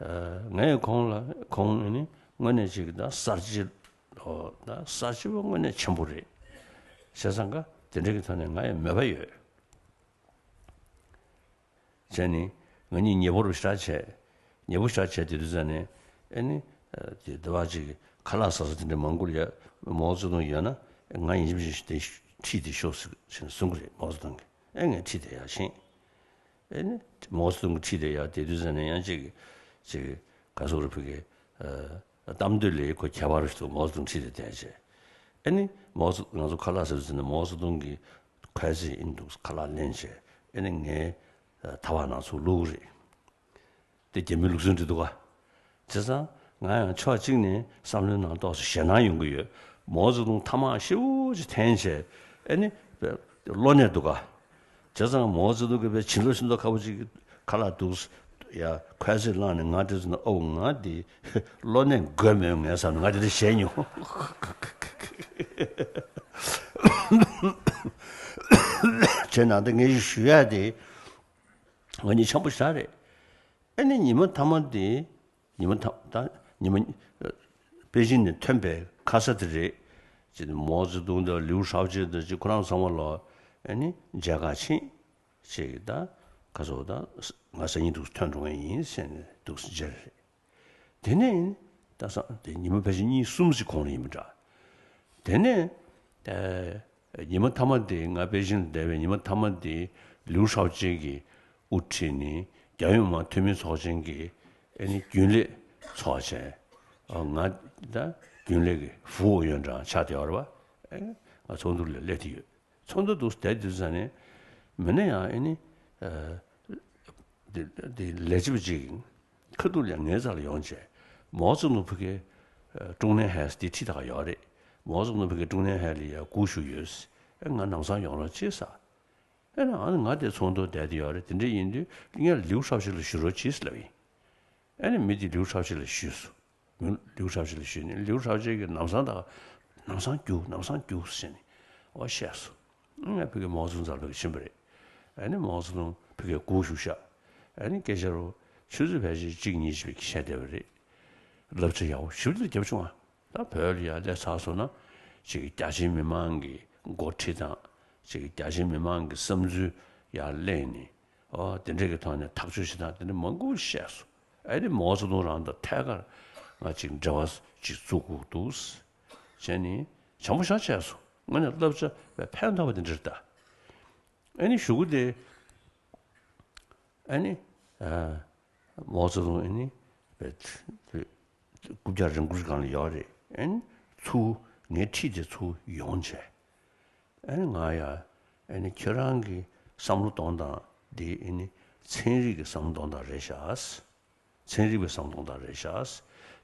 ཨ། ངས་ཁོང་ལ་ཁོང་ཨ་ནི་དངོས་གནས་ཅིག་ད་གསར་བརྗེ། ཨོ། ད་གསར་བརྗེ་པ་དངོས་གནས་ཆེན་པོ་རེད། བྱས་ཙང་ཀ་དེ་འདྲ་གི་ཐོག་ནས་ང་ཡང་མོས་པ་ཡོད། བྱས་ནས་ང་གཉིས་ཉེ་པོ་རུ་ཞེ་དྲག་བྱས། ཉེ་པོ་ཞེ་དྲག་བྱས་དེ་དུས་ཙ་ནས་ཨ་ནི། ཨ། དེ་ལྟ་བ་ཅིག་ཁ་ལག་ཟ་ས་དེ་འདྲ་མང་པོ་ལ་ཡ་མའོ་ཙེ་ཏུང་ཡོད་ན་ང་ཡིན་གཅིག་མིན་གཅིག་དེ་ཁྲིད་བསྡད་ཤོག་ཟེར་ནས་གསུང་གི་རེད། མའོ་ཙེ་ཏུང་གིས། ཨེ། ངས་ཁྲིད་བསྡད་ཡག་ཕྱིན། ཨེ་ནི་མའོ་ཙེ་ཏུང་གིས་ཁྲིད་བསྡད་ཡག་དེ་དུས་ཙ་ནས་ཡང་ཅིག་ཅིག་ག་ཟེར་དགོས་རེད། ཕ་གི། ཨ། གཏམ་འདོད་ལས་ཁོ་ཁྱད་པར་ཞིག་འདུག་མའོ་ཙེ་ཏུང་ཁྲིད་བསྡད་བསྡད་བྱས། ཨེ་ནི་མའོ་ཙེ། ང་ཚོ་ཁ་ལག་ཟ་དུས་ཙ་ནས་མའོ་ཙེ་ཏུང་གིས་ཁོའི་ཚེ་ཨིན་འདུག་ཁ་ལག་ལེན་བྱས། ཨེ་ནི་ངའི། ཨ། ཐག་པ་ནང་ཚུར་བླུགས་རེད། དེ་རྒྱ་མིའི་ལུགས་སྲོལ་འདྲ་འདུག་ག་བྱས་ཙང་ང་ཡང་ཕྱོགས་གཅིག་ནས་བསམ་བློའི་ནང་ཏོག་ཙམ་ཞེད་སྣང་ཡོང་གི་ཡོད། མའོ་ཙེ་ཏུང་ཐ་མག་ཞེ་པོ་ཅིག་འཐེན་བྱས། ཨེ་ནི་གློ་ནད་འདུག་ག་བྱས་ཙང་མའོ་ཙེ་ཏུང་གིས་དཔེ་བྱིན་རླབས་ཤིན་ཏུ་ཁ་པོ་ཅིག་ཁ་ལག་འདུག་ཡ། ཁོའི་ཚེ་བླངས་ནས་ང་དེ་ཚོ་ན། ཨོ། ང་དེ་གློ་ནད་འགོས་མེད་ངས་བསམ་ནས་ང་དེ་འདྲ་བྱས་མྱོང་། བྱས་ན་ད་ངས་ཞུ་ཡ་དེ། ང་གཉིས་འཆམ་པོ་ཞེ་དྲག་རེད། ཨེ་ནི་ཉི་མ་མཐའ་མ་དེ། ཉི་མ་མཐའ། ད་ཉི་མ། ཨ། པེ་ཅིང་ནས་ཐོན་པའི་ཁ་ས་དེ་རེད། ཅིག་མའོ་ཙེ་ཏུང་དང་ལིའུ་ཧྲའོ་ཅེ་དང་ཅིག་ཁོ་རང་ཚང་མ་ལོ། ཨེ་ནི་མཇལ་ཁ་ཕྱིན། ཅིག་ད་ག་ཚོད་ད་ང་སང་ཉིན་འདུག་ཐོན་འགྲོ་མཁན་ཡིན་ཟེར་ནས་འདུག་མཇལ་རེད། དེ་ནས་ད་སང་དེ་ཉི་མ་ཕལ་ཆེར་གཉིས་གསུམ་ཞིག་གོང་ལ་ཡིན་པ་འདྲ། དེ་ནས། ཨ། ཉི་མ་མཐའ་མ་དེ། ང་པེ་ཅིང་ལ་བསྡད་པའི་ཉི་མ་མཐའ་མ་དེ་ལིའུ་ཧྲའོ་ཅེ་གིས་དབུ་ཁྲིད་ནས་རྒྱལ་ཡོངས་མི་དམངས་འཐུས་མི་ཚོགས་ཆེན་གྱི། ཨེ་ནི་རྒྱུན་ལས་ཚོགས་བྱས། ཨ། ང་ད་རྒྱུན་ལས་ཀྱི་ཧྥུའུ་ཡོན་ཀྲང་ཆགས་བསྡད་ཡོད་རེད་པ། ཨེ། ང་ཚོགས་འདུ་ལ་སླེབས་བསྡད་ཡོད། ཚོགས་འདུ་འདུག་བསྡད་དུས་ཙ་ནས་མི་སྣ་ཡང་ཨེ་ནི། ཨ། དེ་དེ་ལས་བྱེད་པ་ཅིག་ཁ་ཐུག་ལ་ངའི་རྩ་ལ་ཡོང་བྱས། མའོ་ཙེ་ཏུང་ཕ་གི། ཨ། ཀྲུང་ནན་ཧའེ་དེ་ཁྲིད་ད་ག་ཡོད་རེད། མའོ་ཙེ་ཏུང་ཕ་གི་ཀྲུང་ནན་ཧའེ་ལ་ཡ་སྒུག་བཞུགས་ཡོད། ཨེ། ང་ལམ་སང་ཡོང་རོགས་བྱེད་ཟེར། ཨེ་ནི་ང་དེ་ཚོགས་འདུ་བསྡད་དེ་ཡོད་རེད། དེ་འདྲ་ཡིན་དུས་ངས་ལིའུ་ཧྲའོ་ཅེ་ལ་ཞུ་རོགས་བྱེད་ཟེར་ལབ་ཡིན། ཨེ་ནི་མི་དེ་ལིའུ་ཧྲའོ་ཅེ་ལ་ཞུས་སོང་། ལིའུ་ཧྲའོ་ཅེ་ལ་ཞུས་ནས་ལིའུ་ཧྲའོ་ཅེ་གིས་ལམ་སང་ད་ལམ་སང་རྒྱུགས། ལམ་སང་རྒྱུགས་ཟེར་ནས། ཨོ། བཤད་སོང་། ཨ། ང་ཕ་གི་མའོ་ཙེ་ཏུང་རྩ་ལ་ཕ་གི་ཕྱིན་པ་རེད། ཨ་ནི་མའོ་ཙེ་ཏུང་ཕ་གི་སྒུག་བཞུགས་ཤག་ཨ་ནི་སྐད་ཆ་རུ་ཆུ་ཚོད་ཕལ་ཆེར་གཅིག་གཉིས་ཅིག་བཤད་བསྡད་པ་རེད། བསླབ་བྱ་ཡག་པོ་ཞེ་པོ་ཅིག་བརྒྱབ་བྱུང་བ། ད་བོད་ལ་ཡར་སླེབས་ཚར་སོང་ན་ཅིག་རྒྱ་ཆེའི་མི་མང་གི་འགོ་ཁྲིད་དང་། ཅིག་རྒྱ་ཆེའི་མི་མང་གི་བསམ་ཚུལ་ཡར་གླེང་ནས། ཨོ། དེ་འདྲ་གི་ཐོག་ནས་ཐག་གཅོད་བྱེད་སྟངས་དེ་འདྲ་མང་པོ་བཤད་སོང་། ཨ་ནི་མའོ་ཙེ་ཏུང་རང་དང་ཐད་ཀར་ང་ཅིག་འབྲེལ་བ་ཅིག་བཙུགས་དགོས་འདུག་བྱས་ནས་བྱམས་པོ་ཞེ་དྲག་བྱས་སོང་། ང་ནས་བསླབ་བྱ་ཕན་ཐོགས་པ་དེ་འདྲ་རེད་ད། ཨ་ནི་གཞུག་གུ་དེ། ཨ་ནི། ཨ། མའོ་ཙེ་ཏུང་ཨ་ནི་རྐུབ་བཀྱག་རིང་པོའི་སྒང་ལ་ཡོད་རེད། ཨ་ནི་ཚུར་ངའི་འཁྲིས་དེ་ཚུར་ཡོང་བྱས། ཨ་ནི་ང་ཡ། ཨ་ནི་ཁྱོད་རང་གི་བསམ་བློ་གཏོང་སྟངས་འདི་ཨ་ནི་ཚན་རིག་གི་བསམ་བློ་གཏོང་སྟངས་རེད་ཤག་ཚན་རིག་པའི་བསམ་བློ་གཏོང་སྟངས་རེད་ཤག་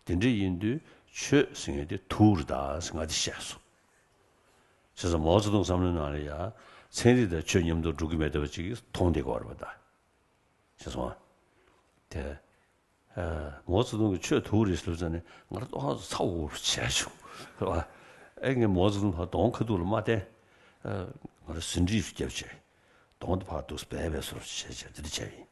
དེ་འདྲ་ཡིན་དུས་ཆོས་ཟེར་མཁན་དེ་དུག་རེད་ད་ཟེར་ང་དེ་བཤད་སོང་། བྱས་ཙང་མའོ་ཙེ་ཏུང་བསམ་བློའི་ནང་ལ་ཡ་ཚན་རིག་དང་ཆོས་མཉམ་དུ་འགྲོ་གི་མེད་བསྡད་པ་ཅིག་མཐོང་བསྡད་ཀྱི་ཡོད་རེད་པ་ད། ཤེས་སོང་ཨ། དེ། ཨ། མའོ་ཙེ་ཏུང་གིས་ཆོས་དུག་རེད་ཟེར་ཙང་ནས་ང་རང་ཏོག་ཙམ་ཚ་བོ་བྱས་བྱུང་། རེད་པ། ཨེ། ངས་མའོ་ཙེ་ཏུང་ཕར་གདོང་ཁ་ཐུག་ལ་མ་བསྟན། ཨ། ང་རང་ཟིན་བྲིས་སུ་བརྒྱབ་བྱས། གདོང་དེ་ཕར་འདུག་སྦས་སྦས་སོར་བྱས་བྱས་དེ་འདྲ་བྱས་ཡིན།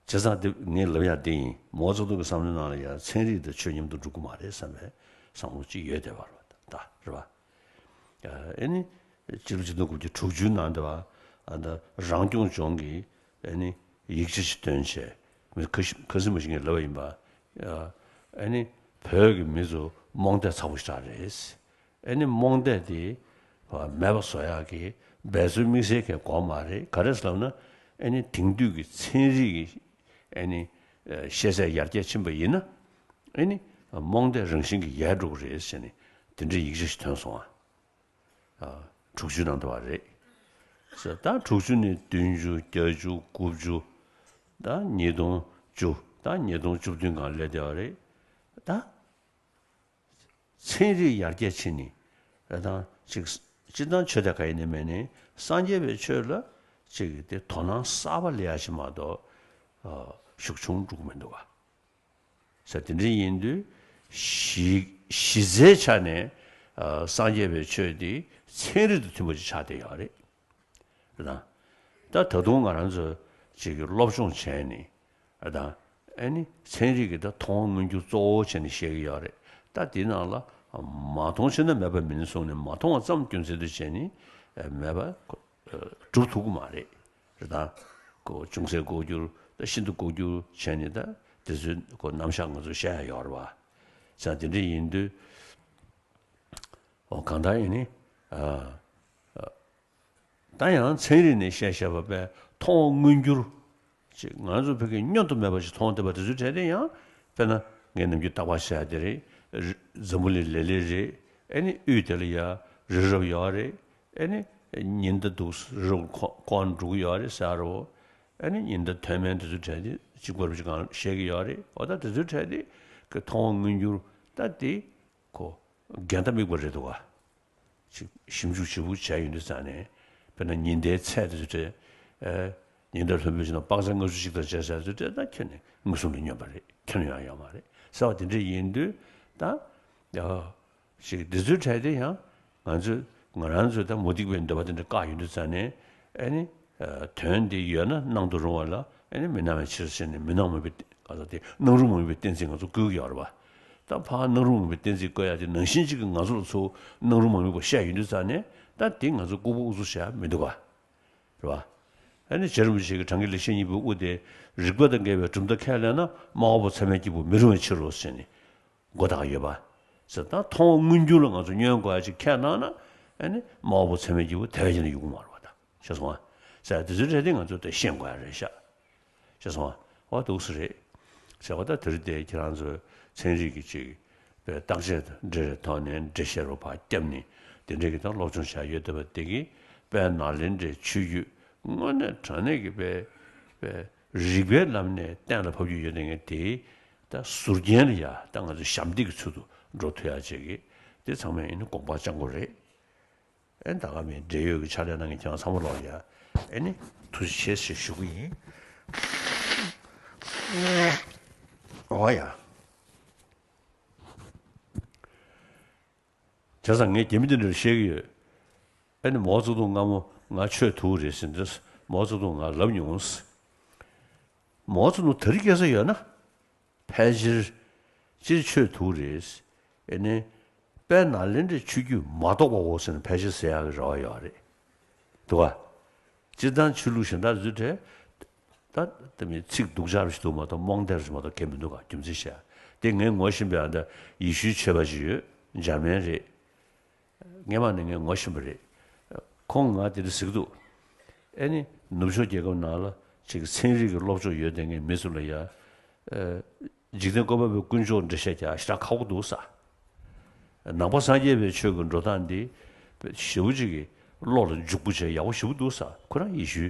བྱས་ཙང་དེ་ངས་ལབ་ཡ་དེ་ཡིན། མའོ་ཙེ་ཏུང་གི་བསམ་བློའི་ནང་ལ་ཡང་ཚན་རིག་དང་ཆོས་མཉམ་དུ་འགྲོ་གི་མ་རེད་བསམ་པའི་བསམ་བློ་ཅིག་ཡོད་བསྡད་པ་རེད་པ་ད། རེད་པ། ཨ་ནི། སྤྱི་ལོ་ཆིག་སྟོང་དགུ་བརྒྱ་དྲུག་ཅུ་ནང་དུ་བ། ཨ། ད་རང་སྐྱོང་ལྗོངས་ཀྱི་ཨ་ནི་ཡིག་ཆ་ཞིག་བཏོན་བྱས། མི་ཁ་ཤས་ཁ་སེང་མ་ཞིག་ངས་ལབ་པ་ཡིན་པ། ཨ་ནི་བོད་ཀྱི་མི་ཚོ་རྨོངས་དད་ཚ་པོ་ཞེ་དྲག་རེད། ཨ་ནི་རྨོངས་དད་དེ་མེད་པ་བཟོ་ཡག་གི་འབད་རྩོལ་དམིགས་བསལ་གང་དགོས་མ་རེད། ག་རེ་ཟེར་ལབ་ན། ཨ་ནི་དེང་དུས་ཀྱི་ཚན་རིག་གི་ཨ་ནི་ཤེས་ཚད་ཡར་རྒྱས་ཕྱིན་པ་ཡིན་ན། ཨ་ནི་རྨོངས་དད་རང་བཞིན་གྱིས་ཡལ་འགྲོ་གི་རེད་ཟེར་ནས་དེ་འདྲའི་ཡིག་ཆ་ཞིག་ཐོན་སོང་ཨ། ཨ། དྲུག་ཅུ་ནང་དུ་བ་རེད། ཟེར། ད་དྲུག་ཅུ་ནས་བདུན་ཅུ། བརྒྱད་ཅུ། དགུ་བཅུ། ད་ཉིས་སྟོང་བཅུ། ད་ཉིས་སྟོང་བཅུ་བདུན་སྒང་སླེབས་བསྡད་པ་རེད། ད་ཚན་རིག་ཡར་རྒྱས་ཕྱིན་ནས། ཨ། ད་ཅིག་སྤྱིར་བཏང་ཆོས་དད་ག་ཡེ་ནས་མེད་ནས་སངས་རྒྱས་པའི་ཆོས་ལ་ཅིག་དེ་དོ་སྣང་གསར་པ་སླེབས་ཡ་ཞིག་མ་གཏོགས། ཤུགས་ཆུང་འགྲོ་གི་མི་འདུག་ག་ས་དེ་འདྲ་ཡིན་དུས་གཞི་གཞི་རྩའི་ཆ་ནས་ཨ་སངས་རྒྱས་པའི་ཆོས་འདི་ཚན་རིག་དང་མཐུན་པ་ཅིག་ཆགས་བསྡད་ཡོད་རེད། རེད་དང་། ད་ད་དུང་ང་རང་ཚོ་ཅིག་གི་སློབ་སྦྱོང་བྱས་ནས་རེད་དང་། ཨ་ནི་ཚན་རིག་གི་ད་མཐོང་བ་མངོན་འགྱུར་གཙོ་བོ་བྱས་ནས་བཤད་ཀྱི་ཡོད་རེད། ད་དེའི་ནང་ལ་མ་མཐོང་ཕྱིར་ན་མེད་པ་མིན་གསུངས་ནས་མ་མཐོང་བ་ཙམ་རྒྱུ་མཚན་དུ་བྱས་ནས་མེད་པ་གྲུབ་ཐུབ་ཀྱི་མ་རེད། རེད་དང་། ཁོ་ཅུང་ཟད་ལྐོག་གྱུར་ད་ཤིན་ཏུ་ལྐོག་གྱུར་བྱས་ནས་ད་དེ་ཚོའི་ཁོ་རྣམ་གཞག་ང་ཚོ་བཤད་ཡ་ཡོད་རེད་བ། ཙང་དེ་འདྲ་ཡིན་དུས། འོ་གང་ལྟར་ཡིན་ནི། ཨ་ད་ཡང་ཚན་རིག་ནས་བཤད་བཤད་པ་པས་མཐོང་བ་མངོན་འགྱུར། ཅིག་ང་ཚོ་བོད་ཀྱི་བསྙོན་དུ་མེད་པ་ཞིག་མཐོང་བསྡད་པ་དེ་ཚོའི་གྲས་དེ་ཡང་། དཔེར་ན་ངས་ནམ་རྒྱུན་རྟག་པར་བཤད་དེ་རེད། རི་འཛམ་བུ་གླིང་ལེབ་ལེབ་རེད། ཨེ་ནི་དབུས་དེ་ལ་ཡ་རི་རབ་ཡོད་རེད། ཨེ་ནི་ཉི་ཟླ་འདུག་རི་རབ་ཁོ་ཁོ་འགྲོ་གི་ཡོད་རེད་ཟེར་རོ། ཨེ་ནི་ཉི་ཟླ་མཐོ་དམན་དེ་ཚོའི་གྲས་དེ་གཅིག་པ་རུ་གཅིག་གང་བཤད་ཀྱི་ཡོད་རེད། འོ་ད་དེ་ཚོའི་གྲས་དེ་གི་མཐོང་བ་མངོན་འགྱུར་ད་དེ་ཁོ་འགལ་ཟླ་དམིགས་པ་རེད་འདུག་ག་ཅིག་ཞིབ་འཇུག་ཞིབ་པོ་བྱས་ཡོང་དུས་ཙང་ནས། དཔེར་ན་ཉི་ཟླའི་ཚད་དེ་ཚོ་དེ། ཨེ། ཉི་ཟླ་ལྷུན་པོའི་ཕྱི་ནང་དཔག་ཚད་ལྔ་བཅུ་གཅིག་དང་བརྒྱད་ཚད་ཚོ་དེ་ད་ཁྱོན་ནས་མངོན་སུམ་དུ་བསྙོན་པ་རེད། ཁྱོན་ནས་ཡང་ཡོད་མ་རེད་ཟེར་བ་དེ་འདྲ་ཡིན་དུས་ད། ཡ། ཞིག་འདི་ཚོའི་གྲས་དེ་ཡང་ང་ཚོས་ང་རང་ཚོས་ད་མུ་སྟེགས་པའི་འདོད་པ་དེ་འདྲ་བཀག་ཡོང་དུས་ཙང་ནས། ཨེ་ནི། ཨ། དོན་འདི་ཡོད་ན་སྣང་དུ་རུང་བ་ལ། ཨེ་ནི་མི་སྣང་བའི་ཕྱིར་ཟེར་ནས་མི་སྣང་མིན་པའི་ག་ས་དེ་སྣང་རུང་མ་དམིགས་པའི་གཏན་ཚིགས་ང་ཚོ་བཀོལ་གྱི་ཡོད་རེད་པ། ད་ཕར་སྣང་རུང་མ་དམིགས་པའི་གཏན་ཚིགས་བཀོད་ཡ་དེ་ནང་བཞིན་གཅིག་གིས་ང་ཚོ་ལ་ཚུར་སྣང་རུང་མ་དམིགས་པ་བཤད་ཡོང་དུས་ཙང་ནས། ད་དེ་ང་ཚོ་ལྐུགས་པ་ཨུ་ཚུགས་བྱེད་ཡ་མི་འདུག་ག་རེད་པ། ཨ་ནི་རྗེ་རིན་པོ་ཆེ་གིས་བྲང་ཁྱི་ལེགས་བཤད་སྙིང་པོའི་དབུ་དེ། རིགས་པ་དང་འགལ་བའི་གྲུབ་མཐའ་ཁས་ལེན་ན། སྨྲ་བ་པོ་ཚད་མའི་སྐྱེས་བུ་མི་རུང་བའི་ཕྱིར་རོ་ཟེར་ནས་མགོ་བཏགས་ཡོད་པ། ཟེར་ད་མཐོང་བ་མངོན་འགྱུར་ལ་ང་ཚོ་བསྙོན་དགོས་ཡ་ཅིག་ཁས་བླངས་ན། ཨ་ནི་སྨྲ་བ་པོ་ཚད་མའི་སྐྱེས་བུ་དེ་བས་ཀྱང་ཡོང་གི་མ་རེད་པ། ད་ཤེས་སོང་ཨ། ཟེར་དེ་ཚོའི་གྲས་དེ་ང་ཚོ་ད་ཤེས་དགོས་ཡ་རེད་ཤག་ཤེས་སོང་ཨ། འོ་འདུག་སེ་རེད། ཟེར་བ་ད་དེ་རིང་དེ་ཁྱེད་རང་ཚོས་ཚན་རིག་གི་ཅིག་པའི་བརྟག་དཔྱད་དང་འབྲེལ་བའི་ཐོག་ནས་འགྲེལ་བཤད་རོ་ཕར་བརྒྱབ་ནས་དེ་འདྲའི་གི་ད་སློབ་སྦྱོང་བྱ་ཡོད་བསྡད་པ་དེ་གིས་དཔལ་ནཱ་ལེནྡྲའི་ཆོས་བརྒྱུད་དངོས་གནས་དྲང་གནས་ཀྱི་པའི་པའི་རིགས་པའི་ལམ་ནས་གཏན་ལ་ཕབ་རྒྱུ་ཡོད་བསྡད་མཁན་དེ་ད་ཟུར་རྒྱན་ལ་ཡ་ད་ང་ཚོ་ཞབས་འདེགས་ཀྱི་ཚུལ་དུ་འགྲོ་ཐུབ་ཡ་ཅིག་གི་དེ་ཚང་མས་ཨེ་ནི་དགོངས་པ་བཅངས་དགོས་རེད། ཨེ་ད་ག་མི་འབྲེལ་ཡོད་ཀྱི་ཕྱག་ལས་གནང་མཁན་ཁྱེད་རང་ཚང་མ་ལོག་ཡ། ཨེ་ནི་ཐུགས་རྗེ་ཆེ་ཞེས་ཞུ་གི་ཡིན། འོ་ཡ། བྱས་ཙང་ངས་རྒྱ་མི་འདི་འདྲར་བཤད་ཀྱི་ཡོད། ཨེ་ནི་མའོ་ཙེ་ཏུང་སྔ་མོ་ང་ཆོས་ཐུག་རེད་ཟེར་འདི། མའོ་ཙེ་ཏུང་ང་ལབ་མྱོང་། མའོ་ཙེ་ཏུང་ད་རེས་སྐྱེ་ས་ཡོད་ན། ཕལ་ཆེར། སྤྱིར་ཆོས་ཐུག་རེད། ཨེ་ནི། དཔལ་ནཱ་ལེནྡྲའི་ཆོས་བརྒྱུད་མ་གཏོགས་པའོ་ཟེར་ན་ཕལ་ཆེར་ཟེར་ཡག་གི་རེ་བ་ཡོད་རེད། འདུག་ག་སྤྱིར་བཏང་ཆོས་ལུགས་གཞན་དག་ཚོའི་གྲས། ད་ལྟ་མི་ཚིག་སྡུག་ཅག་རེ་ཞིག་འདུག་མ་གཏོགས་རྨོངས་དད་རེ་ཞིག་མ་གཏོགས་གང་མི་འདུག་ག་རྒྱུ་མཚན་བཤད། དེ་ངས་ངོ་ཤེས་པའི་ཨ་ད་ཡེ་ཤུའི་ཆོས་པ་ཞིག་ཡོད། འཇར་མན་རེད། སྔོན་མ་ནས་ངས་ངོ་ཤེས་པ་རེད། ཁོང་ང་དེ་འདྲ་ཟེར་གི་འདུག་ཨེ་ནི་ནུབ་ཕྱོགས་རྒྱལ་ཁབ་ནང་ལ་ཅིག་ཚན་རིག་གི་སློབ་སྦྱོང་ཡོད་བསྡད་མཁན་མི་ཚོ་ལ་ཡ། ཨེ། འཇིག་རྟེན་བཀོད་པ་པོའི་དཀོན་མཆོག་འགྲེལ་བཤད་རྒྱག་ཞེ་དྲག་ཁག་པོ་འདུག་ས། ནང་པ་སངས་རྒྱས་པའི་ཆོས་ཀྱི་འགྲོ་སྟངས་འདི་ཞེ་པོ་ཅིག་གི་བློ་ལ་འཇུག་པོ་བྱས་ཡག་པོ་ཞེ་པོ་འདུག་ས། ཁོ་རང་ཡེ་ཤུའི་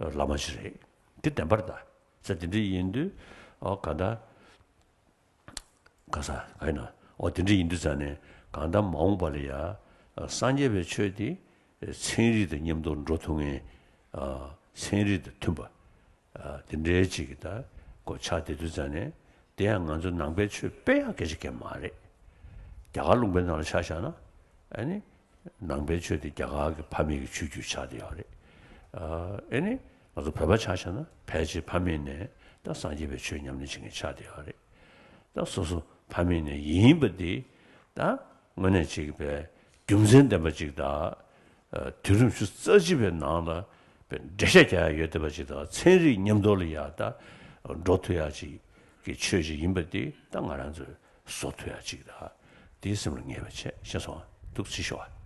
བླ་མ་ཅིག་རེད། འདི་བདེན་པ་རེད་ད། ས་དེ་འདྲ་ཡིན་དུས། ཨོ་ག་ད། ག་ས་ག་ཡིན་ན། ཨོ་དེ་འདྲ་ཡིན་དུས་ཙང་ནས་གང་ལྟར་མ་འོངས་པ་ལ་ཡ། སངས་རྒྱས་པའི་ཆོས་དེ་ཚན་རིག་དང་མཉམ་དུ་འགྲོ་ཐུབ་མཁན། ཚན་རིག་དང་མཐུན་པ། དེ་འདྲའི་ཅིག་གི་ད་གོ་ཆགས་བསྡད་དུས་ཙང་ནས། དེ་ཡང་ང་ཚོ་ནང་པའི་ཆོས་སྤེལ་ཡག་སྐད་ཆ་གང་མ་རེད། རྒྱ་གར་ལུང་པའི་ནང་ལ་ཆ་བཞག་ན། ཨ་ནི། ནང་པའི་ཆོས་དེ་རྒྱ་གར་གྱི་ཕ་མེས་ཀྱི་ཆོས་བརྒྱུད་ཆགས་བསྡད་ཡོད་རེད། ཨ་ནི། ང་ཚོ་བོད་པ་ཆ་བཞག་ན་ཕལ་ཆེར་ཕ་མེས་ནས་ད་སངས་རྒྱས་པའི་ཆོས་ཉམས་ལེན་བྱེད་མཁན་ཆགས་བསྡད་ཡོད་རེད། ད་སོ་སོ་ཕ་མེས་ནས་ཡིན་པ་དེ་ད་དངོས་གནས་ཅིག་པའི་རྒྱུ་མཚན་ལྡན་པ་ཅིག་དང་། དུས་རིམ་བཅུ་རྩ་གཅིག་པའི་ནང་ལ་འགྲེལ་བཤད་རྒྱག་ཡ་ཡོད་བསྡད་པ་ཅིག་དང་། ཚན་རིག་མཉམ་དུ་ལ་ཡ་ད་འགྲོ་ཐུབ་ཡ་ཅིག་གི་ཆོས་ཅིག་ཡིན་པ་དེ་ད་ང་རང་ཚོས་བཟོ་ཐུབ་ཡ་ཅིག་དང་། དེའི་སེམས་ལ་ངེས་པ་བྱས། ཤེས་སོང་། ཐུགས་རྗེ་ཆེ་ཞུ་བ།